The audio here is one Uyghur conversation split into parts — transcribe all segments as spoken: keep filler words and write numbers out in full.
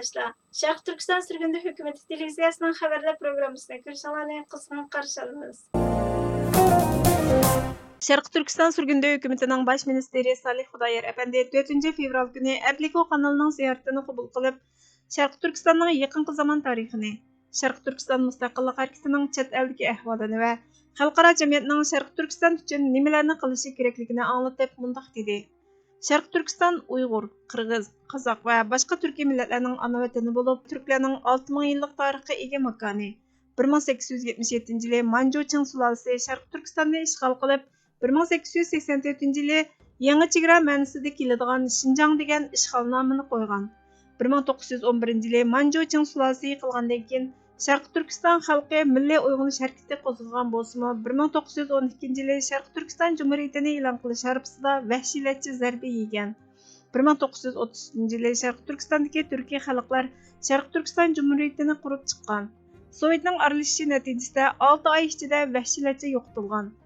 قېرىنداشلار، شەرقىي تۈركىستان سۈرگۈندە ھۆكۈمىتى تېلېۋىزىيەسىنىڭ خەۋەرلەر پروگراممىسىنى كۆرۈشۈڭلارنى قىزغىن قارشى ئالىمىز. شەرقىي تۈركىستان سۈرگۈندە ھۆكۈمىتىنىڭ باش مىنىستىرى سالىھ خۇدايار ئەپەندى تۆتىنچى فېۋرال كۈنى ئەبلىكو قانىلىنىڭ زىيارىتىنى قوبۇل قىلىپ، شەرقىي تۈركىستاننىڭ يېقىنقى زامان تارىخىنى، شەرقىي تۈركىستان مۇستەقىللىق ھەرىكىتىنىڭ چەت ئەلدىكى ئەھۋالىنى ۋە خەلقئارا جەمئىيەتنىڭ شەرقىي تۈركىستان ئۈچۈن نېمىلەرنى قىلىشى كېرەكلىكىنى ئاڭلىتىپ مۇنداق دېدى: شەرقىي تۈركىستان ئۇيغۇر، قىرغىز، قازاق ۋە باشقا تۈركىي مىللەتلەرنىڭ ئانا ۋەتىنى بولۇپ، تۈركلەرنىڭ ئالتە مىڭ يىللىق تارىخقا ئىگە ماكانى. بىر مىڭ سەككىز يۈز يەتمىش يەتتىنچى يىلى مانجۇ چىڭ سۇلالىسى شەرقىي تۈركىستاننى ئىشغال قىلىپ، بىر مىڭ سەككىز يۈز سەكسەن تۆتىنچى يىلى يېڭى چېگرا مەنىسىدە كېلىدىغان شىنجاڭ دېگەن ئىشغالنامىنى قويغان. بىر مىڭ توققۇز يۈز ئون بىرىنچى يىلى مانجۇ چىڭ سۇلالىسى يىقىلغاندىن كېيىن، شەرقىي تۈركىستان خەلقى مىللىي ئويغىنىش ھەرىكىتى قوزغىغان بولسىمۇ، بىر مىڭ توققۇز يۈز ئون ئىككىنچى يىلى شەرقىي تۈركىستان جۇمھۇرىيىتىنى ئېلان قىلىش ھارپىسىدا ۋەھشىيلەرچە زەربە يېگەن. بىر مىڭ توققۇز يۈز ئوتتۇز ئۈچىنچى يىلى شەرقىي تۈركىستاندىكى تۈركىي خەلقلەر شەرقىي تۈركىستان جۇمھۇرىيىتىنى قۇرۇپ چىققان. سوۋېتنىڭ ئارىلىشىشى نەتىجىسىدە ئالتە ئاي ئىچىدە ۋەھشىيلەرچە يوقىتىلغان.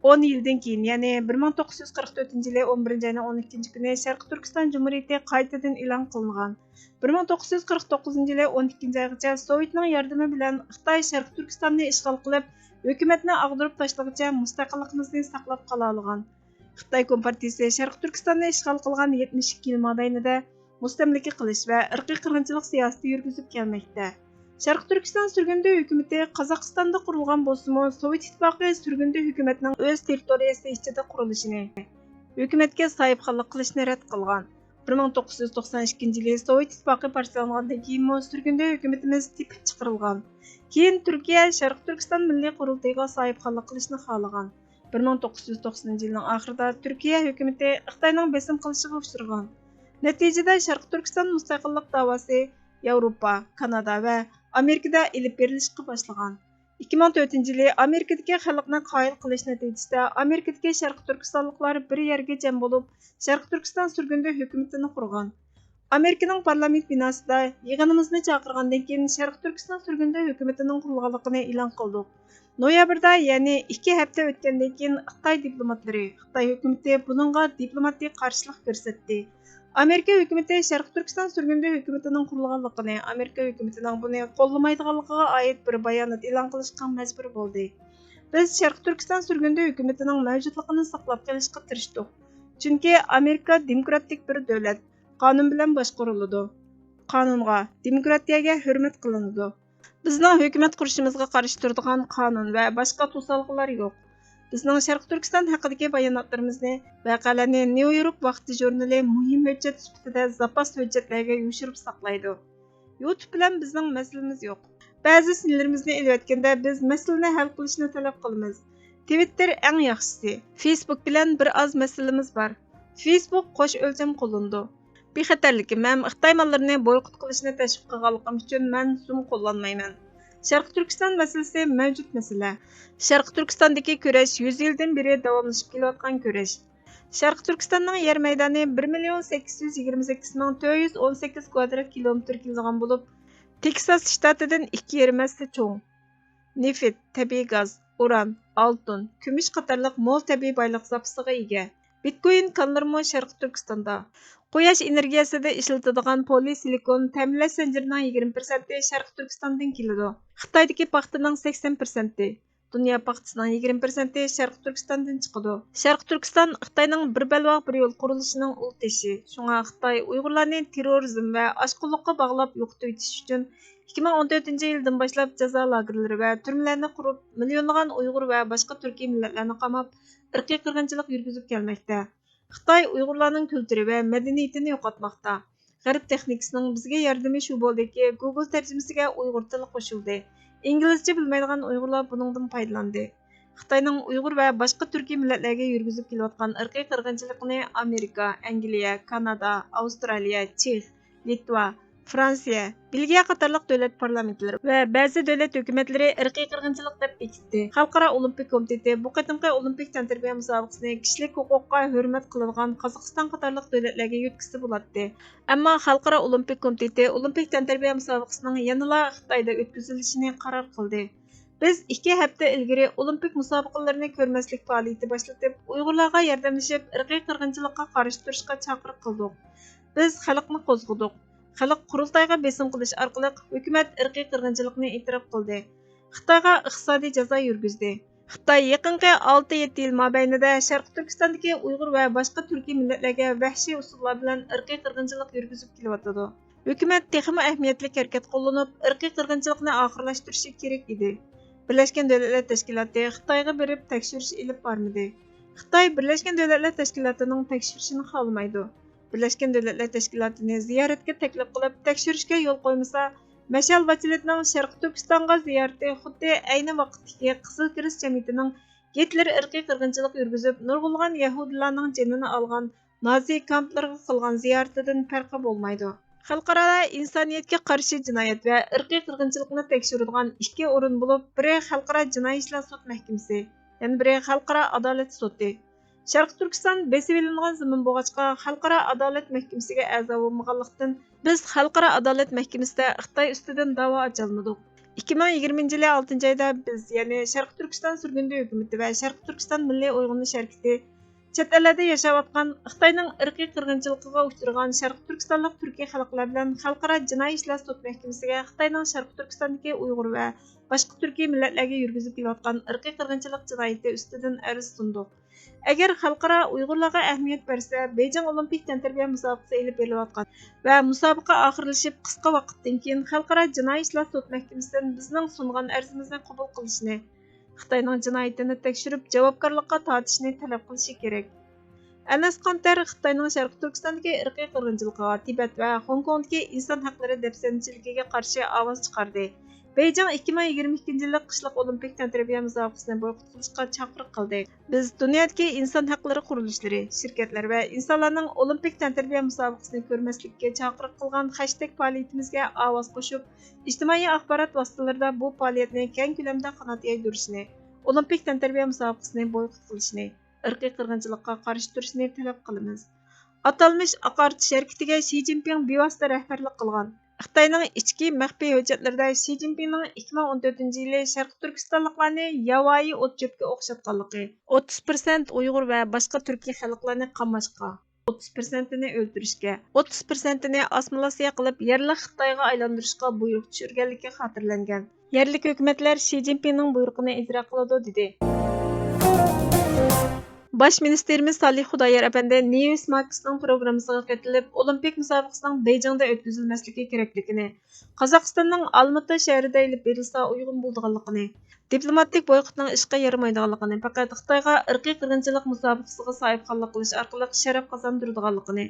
ئون يىلدىن كېيىن، يەنى بىر مىڭ توققۇز يۈز قىرىق تۆتىنچى يىلى ئون بىرىنچى ئاينىڭ ئون ئىككىنچى كۈنى شەرقىي تۈركىستان جۇمھۇرىيىتى قايتىدىن ئېلان قىلىنغان. بىر مىڭ توققۇز يۈز قىرىق توققۇزىنچى يىلى ئون ئىككىنچى ئايغىچە سوۋېتنىڭ ياردىمى بىلەن خىتاي شەرقىي تۈركىستاننى ئىشغال قىلىپ، ھۆكۈمەتنى ئاغدۇرۇپ تاشلىغۇچە مۇستەقىللىقىمىزنى ساقلاپ قالالىغان. خىتاي كومپارتىيىسى شەرقىي تۈركىستاننى ئىشغال قىلغان يەتمىش ئىككى يىل مابەينىدە مۇستەملىكە قىلىش ۋە ئىرقىي قىرغىنچىلىق سىياسىتى يۈرگۈزۈپ كەلمەكتە. شەرقىي تۈركىستان سۈرگۈندە ھۆكۈمىتى قازاقىستاندا قۇرۇلغان بولسىمۇ، سوۋېت ئىتتىپاقى سۈرگۈندە ھۆكۈمەتنىڭ ئۆز تېررىتورىيەسى ئىچىدە قۇرۇلۇشىنى، ھۆكۈمەتكە ساھىبخانلىق قىلىشنى رەت قىلغان. بىر مىڭ توققۇز يۈز توقسان ئىككىنچى يىلى سوۋېت ئىتتىپاقى پارچىلانغاندىن كېيىنمۇ سۈرگۈندە ھۆكۈمىتىمىز تېپىپ چىقىرىلغان. كېيىن تۈركىيە شەرقىي تۈركىستان مىللىي قۇرۇلتىيىغا ساھىبخانلىق قىلىشنى خالىغان. بىر مىڭ توققۇز يۈز توقسىنىنچى يىلنىڭ ئاخىرىدا تۈركىيە ھۆكۈمىتى خىتاينىڭ بېسىم قىلىشىغا ئۇچرىغان. نەتىجىدە شەرقىي تۈركىستان مۇستەقىللىق داۋاسى ياۋروپا، كانادا ۋە ئامېرىكىدا ئېلىپ بېرىلىشقا باشلىغان. ئىككى مىڭ تۆتىنچى يىلى ئامېرىكىدىكى خەلقنى قايىل قىلىش نەتىجىسىدە ئامېرىكىدىكى شەرقىي تۈركىستانلىقلار بىر يەرگە جەم بولۇپ، شەرقىي تۈركىستان سۈرگۈندە ھۆكۈمىتىنى قۇرغان. ئامېرىكىنىڭ پارلامېنت بىناسىدا يىغىنىمىزنى چاقىرغاندىن كېيىن، شەرقىي تۈركىستان سۈرگۈندە ھۆكۈمىتىنىڭ قۇرۇلغانلىقىنى ئېلان قىلدۇق. نويابىردا، يەنى ئىككى ھەپتە ئۆتكەندىن كېيىن، خىتاي دىپلوماتلىرى، خىتاي ھۆكۈمىتى بۇنىڭغا دىپلوماتىك قارشىلىق كۆرسەتتى. ئامېرىكا ھۆكۈمىتى شەرقىي تۈركىستان سۈرگۈندە ھۆكۈمىتىنىڭ قۇرۇلغانلىقىنى، ئامېرىكا ھۆكۈمىتىنىڭ بۇنى قوللىمايدىغانلىقىغا ئائىت بىر بايانات ئېلان قىلىشقا مەجبۇر بولدى. بىز شەرقىي تۈركىستان سۈرگۈندە ھۆكۈمىتىنىڭ مەۋجۇتلۇقىنى ساقلاپ قېلىشقا تىرىشتۇق. چۈنكى ئامېرىكا دېموكراتىك بىر دۆلەت، قانۇن بىلەن باشقۇرۇلىدۇ. قانۇنغا، دېموكراتىيەگە ھۆرمەت قىلىنىدۇ. بىزنىڭ ھۆكۈمەت قۇرۇشىمىزغا قارشى تۇرىدىغان قانۇن ۋە باشقا توسالغۇلار يوق. بىزنىڭ شەرقىي تۈركىستان ھەققىدىكى باياناتلىرىمىزنى، ۋەقەلەرنى نيۇ يورك ۋاقتى ژۇرنىلى مۇھىم ھۆججەت سۈپىتىدە زاپاس ھۆججەتلەرگە يوشۇرۇپ ساقلايدۇ. يۇتۇب بىلەن بىزنىڭ مەسىلىمىز يوق. بەزى سىنلىرىمىزنى ئېلىۋەتكەندە، بىز مەسىلىنى ھەل قىلىشنى تەلەپ قىلىمىز. تىۋىتتېر ئەڭ ياخشىسى. فېيسبۇك بىلەن بىر ئاز مەسىلىمىز بار. فېيسبۇك قوش ئۆلچەم قوللىنىدۇ. بىخەتەرلىكىم ھەم خىتاي ماللىرىنى بويكوت قىلىشنى تەشۋىق قىلغانلىقىم ئۈچۈن مەن زۇم قوللانمايمەن. شەرقىي تۈركىستان مەسىلىسى مەۋجۇت مەسىلە. شەرقىي تۈركىستاندىكى كۈرەش يۈز يىلدىن بېرى داۋاملىشىپ كېلىۋاتقان كۈرەش. شەرقىي تۈركىستاننىڭ يەر مەيدانى بىر مىليون سەككىز يۈز يىگىرمە سەككىز مىڭ تۆت يۈز ئون سەككىز كۋادرات كىلومېتىر كېلىدىغان بولۇپ، تېكساس شتاتىدىن ئىككى يېرىم ھەسسە چوڭ. نېفىت، تەبىئىي گاز، ئۇران، ئالتۇن، كۈمۈش قاتارلىق مول تەبىئىي بايلىق زاپىسىغا ئىگە. بىتكويىن كانلىرىمۇ شەرقىي تۈركىستاندا. قۇياش ئېنېرگىيەسىدە ئىشلىتىدىغان پولىسىلىكون تەمىنلەش زەنجىرىنىڭ يىگىرمە پىرسەنتى شەرقىي تۈركىستاندىن كېلىدۇ. خىتايدىكى پاختىنىڭ سەكسەن پىرسەنتى، دۇنيا پاختىسىنىڭ يىگىرمە پىرسەنتى شەرقىي تۈركىستاندىن چىقىدۇ. شەرقىي تۈركىستان خىتاينىڭ بىر بەلباغ بىر يول قۇرۇلۇشىنىڭ ئۇل تېشى. شۇڭا خىتاي ئۇيغۇرلارنى تېررورىزم ۋە ئاشقۇنلۇققا باغلاپ يوقىتىۋېتىش ئۈچۈن ئىككى مىڭ ئون تۆتىنچى يىلدىن باشلاپ جازا لاگېرلىرى ۋە تۈرمىلەرنى قۇرۇپ، مىليونلىغان ئۇيغۇر ۋە باشقا تۈركىي مىللەتلەرنى قاماپ، ئىرقىي قىرغىنچىلىق يۈرگۈزۈپ كەلمەكتە. خىتاي ئۇيغۇرلارنىڭ كۈلتۈرى ۋە مەدەنىيىتىنى يوقاتماقتا. غەرب تېخنىكىسىنىڭ بىزگە ياردىمى شۇ بولدىكى، گۇگل تەرجىمىسىگە ئۇيغۇر تىلى قوشۇلدى. ئىنگلىزچە بىلمەيدىغان ئۇيغۇرلار بۇنىڭدىن پايدىلاندى. خىتاينىڭ ئۇيغۇر ۋە باشقا تۈركىي مىللەتلەرگە يۈرگۈزۈپ كېلىۋاتقان ئىرقىي قىرغىنچىلىقىنى ئامېرىكا، ئەنگلىيە، كانادا، ئاۋسترالىيە، چېخ، لىتۋا، فرانسىيە، بېلگىيە قاتارلىق دۆلەت پارلامېنتلىرى ۋە بەزى دۆلەت ھۆكۈمەتلىرى ئىرقىي قىرغىنچىلىق دەپ بېكىتتى. خەلقئارا ئولىمپىك كومىتېتى بۇ قېتىمقى ئولىمپىك تەنتەربىيە مۇسابىقىسىنى كىشىلىك ھوقۇققا ھۆرمەت قىلىدىغان قازاقىستان قاتارلىق دۆلەتلەرگە يۆتكىسە بولاتتى. ئەمما خەلقئارا ئولىمپىك كومىتېتى ئولىمپىك تەنتەربىيە مۇسابىقىسىنىڭ يەنىلا خىتايدا ئۆتكۈزۈلۈشىنى قارار قىلدى. بىز ئىككى ھەپتە ئىلگىرى ئولىمپىك مۇسابىقىلىرىنى كۆرمەسلىك پائالىيىتى باشلىتىپ، ئۇيغۇرلارغا ياردەملىشىپ، ئىرقىي قىرغىنچىلىققا قارشى تۇرۇشقا چاقىرىق قىلدۇق. بىز خەلقنى قوزغىدۇق. خەلق قۇرۇلتايغا بېسىم قىلىش ئارقىلىق ھۆكۈمەت ئىرقىي قىرغىنچىلىقنى ئېتىراپ قىلدى. خىتايغا ئىقتىسادىي جازا يۈرگۈزدى. خىتاي يېقىنقى ئالتە-يەتتە يىل مابەينىدە شەرقىي تۈركىستاندىكى ئۇيغۇر ۋە باشقا تۈركىي مىللەتلەرگە ۋەھشىي ئۇسۇللار بىلەن ئىرقىي قىرغىنچىلىق يۈرگۈزۈپ كېلىۋاتىدۇ. ھۆكۈمەت تېخىمۇ ئەھمىيەتلىك ھەرىكەت قوللىنىپ، ئىرقىي قىرغىنچىلىقنى ئاخىرلاشتۇرۇشى كېرەك ئىدى. بىرلەشكەن دۆلەتلەر تەشكىلاتى خىتايغا بېرىپ تەكشۈرۈش ئېلىپ بارمىدى. خىتاي بىرلەشكەن دۆلەتلەر تەشكىلاتىنىڭ تەكشۈرۈشىنى خالىمايدۇ. بىرلەشكەن دۆلەتلەر تەشكىلاتىنى زىيارەتكە تەكلىپ قىلىپ، تەكشۈرۈشكە يول قويمىسا، مەشئەل باچىلىدنىڭ شەرقىي تۈركىستانغا زىيارىتى خۇددى ئەينى ۋاقىتتىكى قىزىل كىرېست جەمئىيىتىنىڭ گىتلېر ئىرقىي قىرغىنچىلىق يۈرگۈزۈپ، نۇرغۇنلىغان يەھۇدىيلارنىڭ جېنىنى ئالغان نازى كامپلىرىغا قىلغان زىيارىتىدىن پەرقى بولمايدۇ. خەلقئارادا ئىنسانىيەتكە قارشى جىنايەت ۋە ئىرقىي قىرغىنچىلىقنى تەكشۈرىدىغان ئىككى ئورۇن بولۇپ، بىرى خەلقئارا جىنايى ئىشلار سوت مەھكىمىسى، يەنە بىرى خەلقئارا ئادالەت سوتى. شەرقىي تۈركىستان بېسىۋېلىنغان زېمىن بولغاچقا، خەلقئارا ئادالەت مەھكىمىسىگە ئەزا بولمىغانلىقتىن، بىز خەلقئارا ئادالەت مەھكىمىسىدە خىتاي ئۈستىدىن دەۋا ئاچالمىدۇق. ئىككى مىڭ يىگىرمىنچى يىلى ئالتىنچى ئايدا بىز، يەنى شەرقىي تۈركىستان سۈرگۈندە ھۆكۈمىتى ۋە شەرقىي تۈركىستان مىللىي ئويغىنىش ھەرىكىتى چەت ئەللەردە ياشاۋاتقان، خىتاينىڭ ئىرقىي قىرغىنچىلىقىغا ئۇچرىغان شەرقىي تۈركىستانلىق تۈركىي خەلقلەر بىلەن خەلقئارا جىنايى ئىشلار سوت مەھكىمىسىگە خىتاينىڭ شەرقىي تۈركىستاندىكى ئۇيغۇر ۋە باشقا تۈركىي مىللەتلەرگە يۈرگۈزۈپ كېلىۋاتقان ئىرقىي قىرغىنچىلىق جىنايىتى ئۈستىدىن ئەرز سۇندۇق. ئەگەر خەلقئارا ئۇيغۇرلارغا ئەھمىيەت بەرسە، بېيجىڭ ئولىمپىك تەنتەربىيە مۇسابىقىسى ئېلىپ بېرىلىۋاتقان ۋە مۇسابىقە ئاخىرلىشىپ قىسقا ۋاقىتتىن كېيىن خەلقئارا جىنايى ئىشلار سوت مەھكىمىسىدىن بىزنىڭ سۇنغان ئەرزىمىزنى قوبۇل قىلىشىنى، خىتاينىڭ جىنايىتىنى تەكشۈرۈپ جاۋابكارلىققا تارتىشنى تەلەپ قىلىشى كېرەك. ئەنەس قانتەر خىتاينىڭ شەرقىي تۈركىستاندىكى ئىرقىي قىرغىنچىلىقىغا، تىبەت ۋە خوڭكوڭدىكى ئىنسان ھەقلىرى دەپسەندىچىلىكىگە قارشى ئاۋاز چىقاردى. بېيجىڭ ئىككى مىڭ يىگىرمە ئىككىنچى يىللىق قىشلىق ئولىمپىك تەنتەربىيە مۇسابىقىسىنى بويكوت قىلىشقا چاقىرىق قىلدى. بىز دۇنيادىكى ئىنسان ھەقلىرى قۇرۇلۇشلىرى، شىركەتلەر ۋە ئىنسانلارنىڭ ئولىمپىك تەنتەربىيە مۇسابىقىسىنى كۆرمەسلىككە چاقىرىق قىلغان خەشتەگ پائالىيىتىمىزگە ئاۋاز قوشۇپ، ئىجتىمائىي ئاخبارات ۋاسىتىلىرىدا بۇ پائالىيەتنى كەڭ كۆلەمدە قانات يايدۇرۇشنى، ئولىمپىك تەنتەربىيە مۇسابىقىسىنى بويكوت قىلىشنى، ئىرقىي قىرغىنچىلىققا قارشى تۇرۇشنى تەلەپ قىلىمىز. ئاتالمىش ئاقارتىش ھەرىكىتىگە شى جىنپىڭ بىۋاسىتە رەھبەرلىك قىلغان. خىتاينىڭ ئىچكى مەخپىي ھۆججەتلىرىدە شى جىنپىڭنىڭ ئىككى مىڭ ئون تۆتىنچى يىلى شەرقىي تۈركىستانلىقلارنى ياۋايى ئوت-چۆپكە ئوخشاتقانلىقى، ئوتتۇز پىرسەنت ئۇيغۇر ۋە باشقا تۈركىي خەلقلەرنى قاماشقا، ئوتتۇز پىرسەنتىنى ئۆلتۈرۈشكە، ئوتتۇز پىرسەنتىنى ئاسسىمىلياتسىيە قىلىپ، يەرلىك خىتايغا ئايلاندۇرۇشقا بۇيرۇق چۈشۈرگەنلىكى خاتىرىلەنگەن. يەرلىك ھۆكۈمەتلەر شى جىنپىڭنىڭ بۇيرۇقىنى ئىجرا قىلىدۇ، دېدى. باش مىنىستىرىمىز سالىھ خۇدايار ئەپەندى نېۋىس ماكىسنىڭ پروگراممىسىغا قېتىلىپ، ئولىمپىك مۇسابىقىسىنىڭ بېيجىڭدا ئۆتكۈزۈلمەسلىكى كېرەكلىكىنى، قازاقىستاننىڭ ئالمىتا شەھىرىدە ئېلىپ بېرىلسا ئۇيغۇن بولىدىغانلىقىنى، دىپلوماتىك بويكوتنىڭ ئىشقا يارىمايدىغانلىقىنى، پەقەت خىتايغا ئىرقىي قىرغىنچىلىق مۇسابىقىسىغا ساھىبخانلىق قىلىش ئارقىلىق شەرەپ قازاندۇرىدىغانلىقىنى،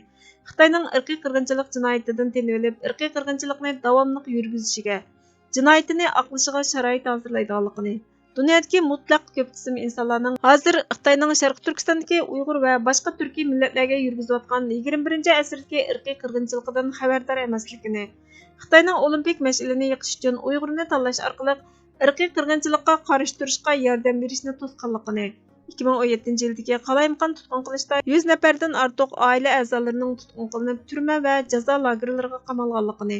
خىتاينىڭ ئىرقىي قىرغىنچىلىق جىنايىتىدىن تېنىۋېلىپ، ئىرقىي قىرغىنچىلىقنى داۋاملىق يۈرگۈزۈشىگە، جىنايىتىنى ئاقلىشىغا شارائىت ھازىرلايدىغانلىقىنى، دۇنيادىكى مۇتلەق كۆپ قىسىم ئىنسانلارنىڭ ھازىر خىتاينىڭ شەرقىي تۈركىستاندىكى ئۇيغۇر ۋە باشقا تۈركىي مىللەتلەرگە يۈرگۈزۈۋاتقان يىگىرمە بىرىنچى ئەسىردىكى ئىرقىي قىرغىنچىلىقىدىن خەۋەردار ئەمەسلىكىنى، خىتاينىڭ ئولىمپىك مەشئىلىنى يېقىش ئۈچۈن ئۇيغۇرنى تاللاش ئارقىلىق ئىرقىي قىرغىنچىلىققا قارشى تۇرۇشقا ياردەم بېرىشنى توسقانلىقىنى، ئىككى مىڭ ئون يەتتىنچى يىلدىكى قالايمىقان تۇتقۇن قىلىشتا يۈز نەپەردىن ئارتۇق ئائىلە ئەزالىرىنىڭ تۇتقۇن قىلىنىپ، تۈرمە ۋە جازا لاگېرلىرىغا قامالغانلىقىنى،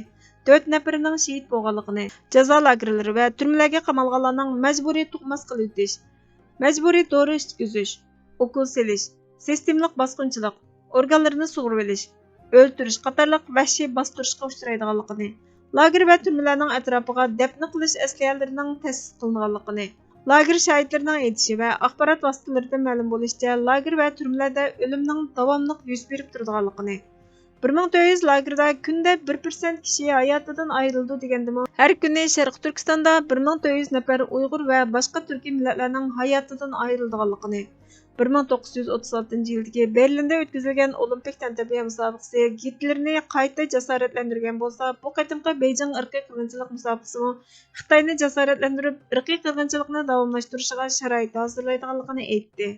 تۆت نەپىرىنىڭ شېھىت بولغانلىقىنى، جازا لاگېرلىرى ۋە تۈرمىلەرگە قامالغانلارنىڭ مەجبۇرىي تۇغماس قىلىۋېتىش، مەجبۇرىي دورا ئىچكۈزۈش، ئوكۇل سېلىش، سىستېمىلىق باسقۇنچىلىق، ئورگانلىرىنى سۇغۇرۇۋېلىش، ئۆلتۈرۈش قاتارلىق ۋەھشىي باستۇرۇشقا ئۇچرايدىغانلىقىنى، لاگېر ۋە تۈرمىلەرنىڭ ئەتراپىغا دەپنە قىلىش ئەسلىھەلىرىنىڭ تەسىس قىلىنغانلىقىنى، لاگېر شاھىتلىرىنىڭ ئېيتىشى ۋە ئاخبارات ۋاسىتىلىرىدىن مەلۇم بولۇشىچە، لاگېر ۋە تۈرمىلەردە ئۆلۈمنىڭ داۋاملىق يۈز بېرىپ تۇرىدىغانلىقىنى، بىر مىڭ تۆت يۈز لاگېردا كۈندە بىر پىرسەنت كىشى ھاياتىدىن ئايرىلىدۇ دېگەندىمۇ، ھەر كۈنى شەرقىي تۈركىستاندا بىر مىڭ تۆت يۈز نەپەر ئۇيغۇر ۋە باشقا تۈركىي مىللەتلەرنىڭ ھاياتىدىن ئايرىلىدىغانلىقىنى، بىر مىڭ توققۇز يۈز ئوتتۇز ئالتىنچى يىلدىكى بېرلىندا ئۆتكۈزۈلگەن ئولىمپىك تەنتەربىيە مۇسابىقىسى گىتلېرنى قايتا جاسارەتلەندۈرگەن بولسا، بۇ قېتىمقى بېيجىڭ ئىرقىي قىرغىنچىلىق مۇسابىقىسىمۇ خىتاينى جاسارەتلەندۈرۈپ، ئىرقىي قىرغىنچىلىقنى داۋاملاشتۇرۇشىغا شارائىت ھازىرلايدىغانلىقىنى ئېيتتى.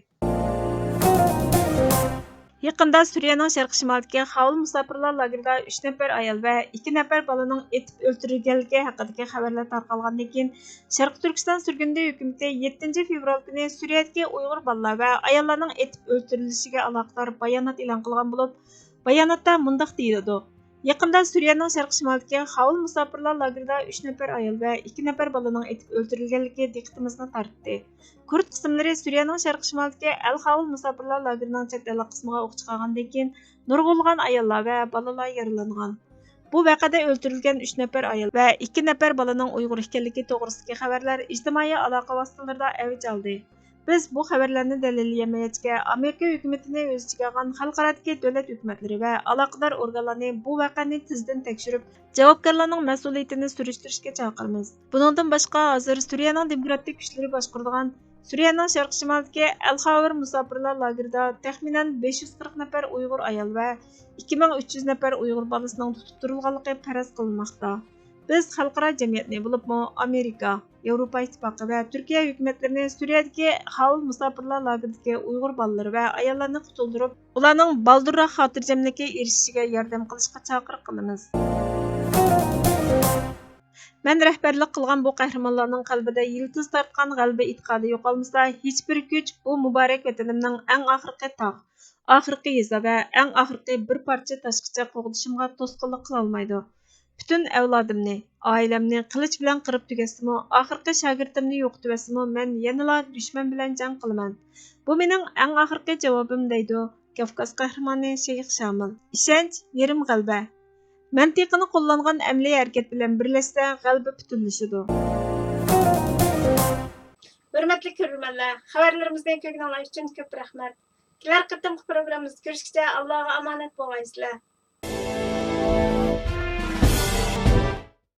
يېقىندا سۈرىيەنىڭ شەرقىي شىمالىدىكى خاۋۇل مۇساپىرلار لاگېرىدا ئۈچ نەپەر ئايال ۋە ئىككى نەپەر بالىنىڭ ئېتىپ ئۆلتۈرۈلگەنلىكى ھەققىدىكى خەۋەرلەر تارقالغاندىن كېيىن، شەرقىي تۈركىستان سۈرگۈندە ھۆكۈمىتى يەتتىنچى فېۋرال كۈنى سۈرىيەدىكى ئۇيغۇر بالىلار ۋە ئاياللارنىڭ ئېتىپ ئۆلتۈرۈلۈشىگە ئالاقىدار بايانات ئېلان قىلغان بولۇپ، باياناتتا مۇنداق دېيىلىدۇ: يېقىندا سۈرىيەنىڭ شەرقىي شىمالىدىكى خاۋۇل مۇساپىرلار لاگېرىدا ئۈچ نەپەر ئايال ۋە ئىككى نەپەر بالىنىڭ ئېتىپ ئۆلتۈرۈلگەنلىكى دىققىتىمىزنى تارتتى. كۇرد قىسىملىرى سۈرىيەنىڭ شەرقىي شىمالىدىكى ئەل خاۋۇل مۇساپىرلار لاگېرىنىڭ چەت ئەللىك قىسمىغا ئوق چىقارغاندىن كېيىن، نۇرغۇنلىغان ئاياللار ۋە بالىلار يارىلانغان. بۇ ۋەقەدە ئۆلتۈرۈلگەن ئۈچ نەپەر ئايال ۋە ئىككى نەپەر بالىنىڭ ئۇيغۇر ئىكەنلىكى توغرىسىدىكى خەۋەرلەر ئىجتىمائىي ئالاقە ۋاسىتىلىرىدا ئەۋج ئالدى. بىز بۇ خەۋەرلەرنى دەلىللىيەلمىگەچكە، ئامېرىكا ھۆكۈمىتىنى ئۆز ئىچىگە ئالغان خەلقئارادىكى دۆلەت ھۆكۈمەتلىرى ۋە ئالاقىدار ئورگانلارنى بۇ ۋەقەنى تېزدىن تەكشۈرۈپ، جاۋابكارلارنىڭ مەسئۇلىيىتىنى سۈرۈشتۈرۈشكە چاقىرىمىز. بۇنىڭدىن باشقا، ھازىر سۈرىيەنىڭ دېموكراتىك كۈچلىرى باشقۇرىدىغان سۈرىيەنىڭ شەرقىي شىمالىدىكى ئەل خاۋىر مۇساپىرلار لاگېرىدا تەخمىنەن بەش يۈز قىرىق نەپەر ئۇيغۇر ئايال ۋە ئىككى مىڭ ئۈچ يۈز نەپەر ئۇيغۇر بالىسىنىڭ تۇتۇپ تۇرۇلغانلىقى پەرەز قىلىنماقتا. بىز خەلقئارا جەمئىيەتنى، بولۇپمۇ ئامېرىكا، ياۋروپا ئىتتىپاقى ۋە تۈركىيە ھۆكۈمەتلىرىنى سۈرىيەدىكى خاۋىر مۇساپىرلار لاگېرىدىكى ئۇيغۇر بالىلىرى ۋە ئاياللارنى قۇتۇلدۇرۇپ، ئۇلارنىڭ بالدۇرراق خاتىرجەملىككە ئېرىشىشىگە ياردەم قىلىشقا چاقىرىق قىلىمىز. مەن رەھبەرلىك قىلغان بۇ قەھرىمانلارنىڭ قەلبىدە يىلتىز تارتقان غەلىبە ئېتىقادى يوقالمىسا، ھېچبىر كۈچ بۇ مۇبارەك ۋەتىنىمنىڭ ئەڭ ئاخىرقى تاغ، ئاخىرقى يېزا ۋە ئەڭ ئاخىرقى بىر پارچە تاشقىچە قوغدىشىمغا توسقۇنلۇق قىلالمايدۇ. پۈتۈن ئەۋلادىمنى، ئائىلەمنى قىلىچ بىلەن قىرىپ تۈگەتسىمۇ، ئاخىرقى شاگىرتىمنى يوقىتىۋەتسىمۇ، مەن يەنىلا دۈشمەن بىلەن جەڭ قىلىمەن. بۇ مېنىڭ ئەڭ ئاخىرقى جاۋابىم، دەيدۇ كاۋكاز قەھرىمانى شەيخ شامىل. ئىشەنچ يېرىم غەلىبە. مەنتىقىنى قوللانغان ئەمەلىي ھەرىكەت بىلەن بىرلەشسە، غەلىبە پۈتۈنلىشىدۇ. ھۆرمەتلىك كۆرۈرمەنلەر، خەۋەرلىرىمىزنى كۆرگىنىڭلار ئۈچۈن كۆپ رەھمەت. كېلەر قېتىمقى پروگراممىمىزدا كۆرۈشكىچە ئاللاغا ئامانەت بولغايسىلەر.